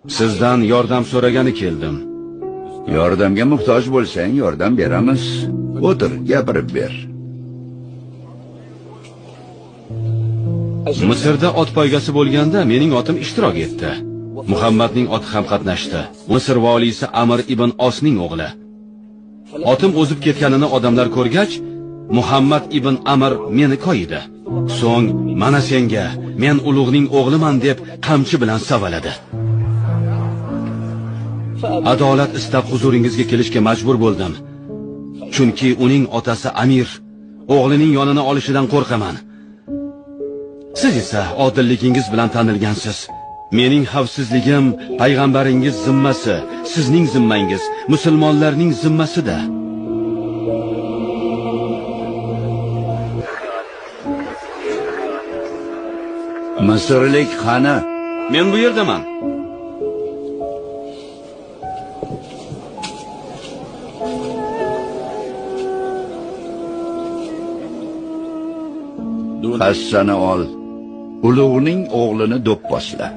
Sizdan yordam so'ragani keldim. Yordamga muhtoj bo'lsang, yordam beramiz. O'tir, gapirib ber. Misrda ot poygasi bo'lganda mening otim ishtirok etdi. Muhammadning oti ham qatnashdi. Misr valisi Amr ibn Osning o'g'li. Otim o'zib ketganini odamlar ko'rgach, Muhammad ibn Amr meni koyidi. So'ng mana senga, men ulug'ning o'g'liman deb qamchi bilan savaladi. Adolat istab huzuringizga kelishga majbur bo'ldim. Chunki uning otasi amir, o'g'lining yonini olishidan qo'rqaman. Siz esa odilligingiz bilan tanilgansiz. Mening xavfsizligim payg'ambaringiz zimmasi, sizning zimmangiz, musulmonlarning zimmasida. Misrlik qani? Men bu yerdaman. Hassani ol. Ulug'ning o'g'lini do'pposla.